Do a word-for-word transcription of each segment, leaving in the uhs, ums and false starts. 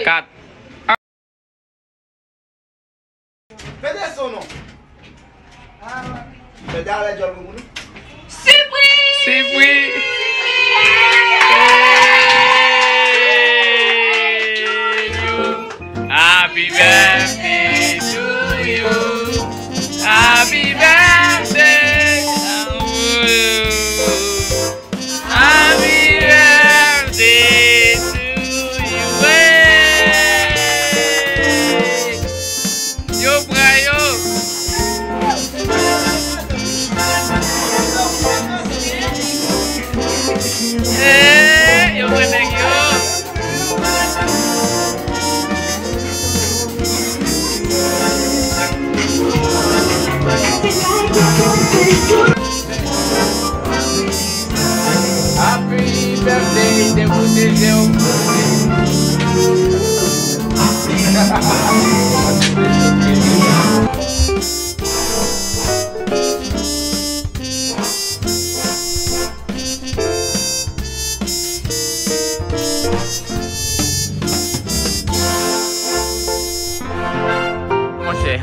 Kat. Pete son non. Pete ale djòl pou nou. Sipri! Sipri! Happy birthday to you. Happy birthday to you. Happy birthday to you. Hey! Yo pran yo. Hey, yo pran nèg yo. Happy birthday, Depi w te jèn. Monchè.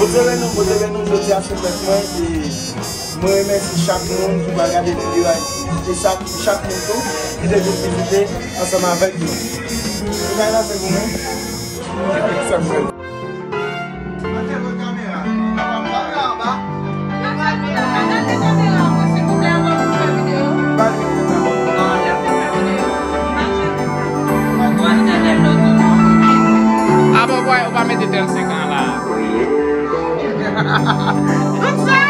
Bondye beni nou, Bondye beni nou, jodi a se fèt mwen, e mwen remèsye chak moun ki pral gade videyo a, e chak, chak moun tou ki te vin vizite ansanm avèk nou. Tout bagay la se pou mwen. Sa m fè. Avan w pa mete trannsenk an la. Tout sa.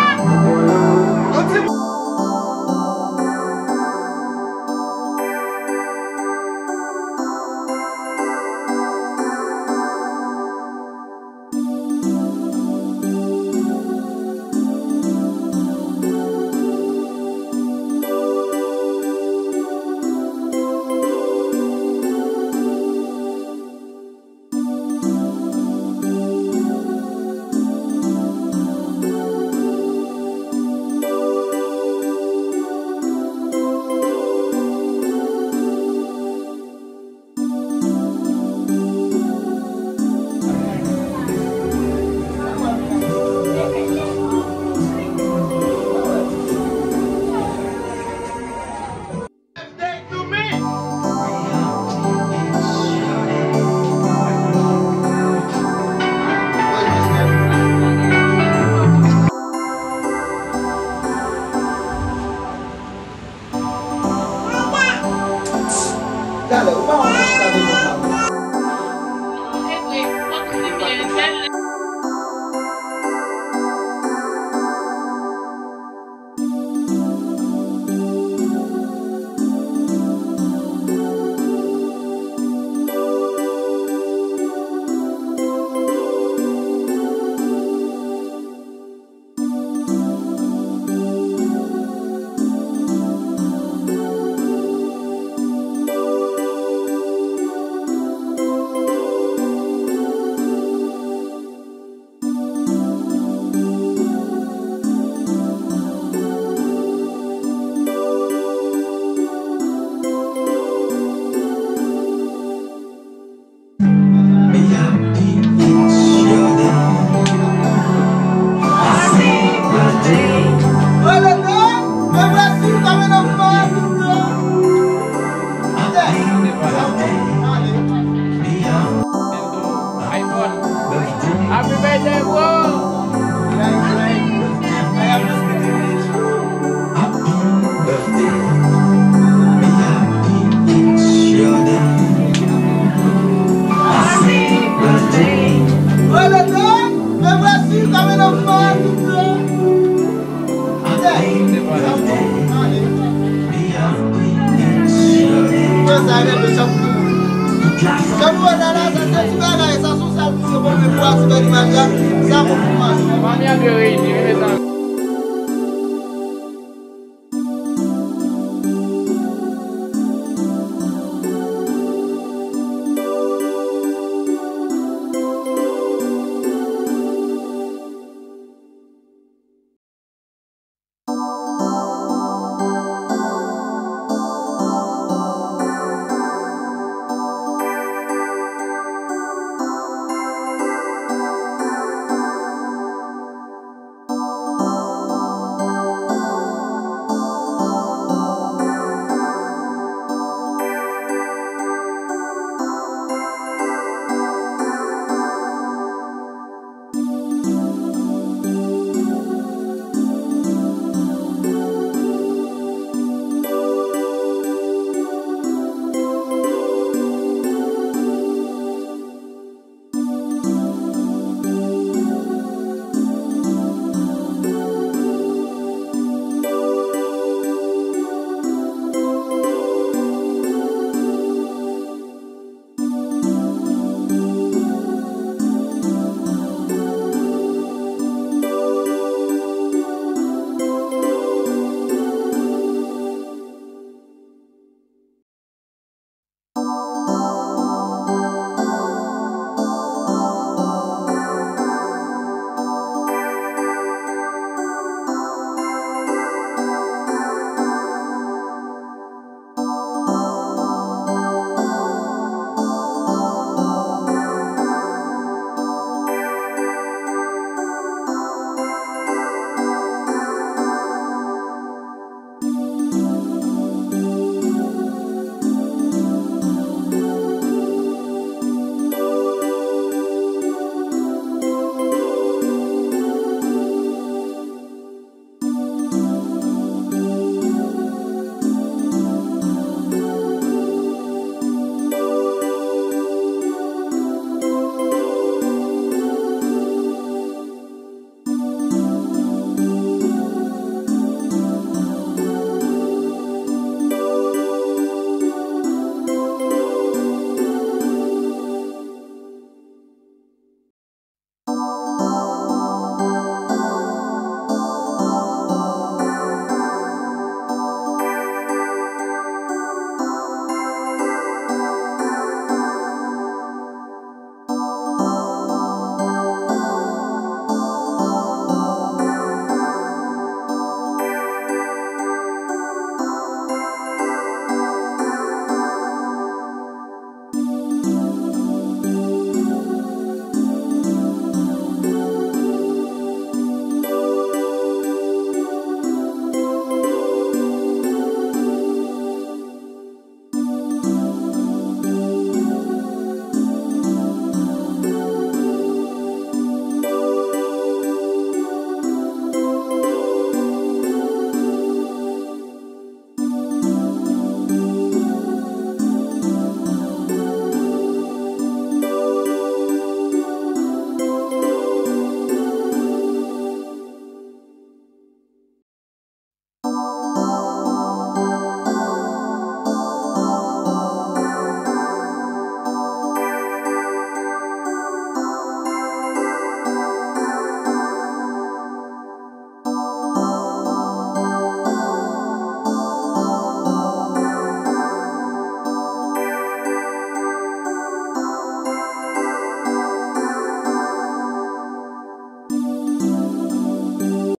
Mwen leve, mwen vwasi kòm yon fanm. Mwen sa rele chanpou. Chanpou nan la, sa se ti bagay, sa sou sal pou yo bon, men pou a ti bèl imaj la, sa bon pou manje. Fanmi an dwe reyini, wi, mezanmi.